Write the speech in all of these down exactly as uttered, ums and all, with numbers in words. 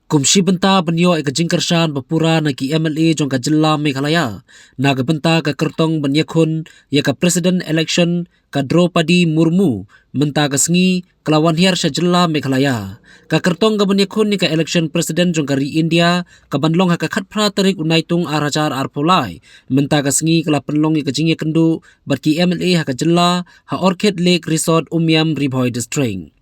Kum shi bynta ban ïoh ïa ka jingkyrshan ba pura na ki M L A jong ka jylla Meghalaya, na ka bynta ka kyrtong ban ïakhun ïa ka President election ka Droupadi Murmu, mynta ka sngi ka la wan hiar sha jylla Meghalaya. Ka kyrtong ka ban ïakhun ïa ka election President jong ka ri India ka ban long ha ka khatphra tarik u Naitung ar hajar arphew lai. Mynta ka sngi ka la pynlong ïa ka jingïakynduh bad ki M L A ha ka jylla ha Orchid Lake Resort, Umiam, Ri Bhoi District.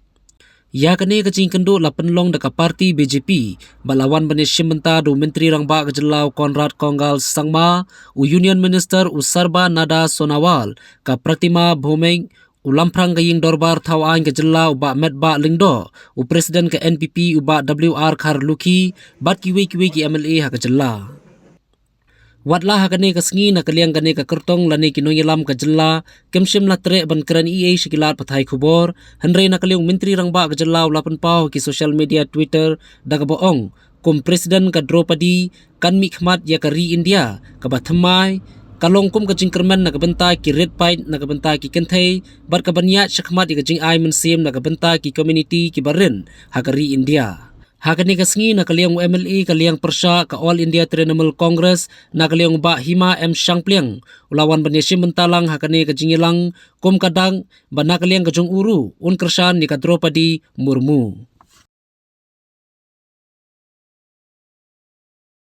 Ïa kane ka jingkynduh la pynlong da ka party B J P, bad la wan ban ïashim bynta da u Myntri Rangbah ka jylla u Conrad Kongkal Sangma, u Union Minister u Sarbananda Sonowal, ka Pratima Bhoumik, u Lamphrang ka Ïing Dorbar Thawaiñ ka jylla u Bah Metbah Lyngdoh, u President ka N P P u Bah W R Kharlukhi, bad kiwei kiwei ki M L A ha ka jylla. Wat la ha kane ka sngi, na ka liang kane ka kyrtong lane ki nongïalam ka jylla kim shym la treh ban kren ei ei sha ki lad pathai khubor, hynrei na ka liang u Myntri Rangbah ka jylla u la pynpaw ha ki social media, Twitter, da kaba ong, kum President ka Droupadi kan mihkhmat ïa ka ri India kaba thymmai, ka long kum ka jingkyrmen na ka bynta ki rit paid, na ka bynta ki kynthei, bad ka ban ïaid shakhmat ïa ka jingai mynsiem na ka bynta ki community kiba rit ha ka ri India. Ha kane ka sngi, na ka liang u M L A ka liang pyrshah ka All India Trinamool Congress, na ka liang u Bah Hima M Shangpliang, u la wan ban ïashim bynta lang ha kane ka jingïalang kum ka dak ba na ka liang ka jong u ruh un kyrshan ïa ka Droupadi Murmu.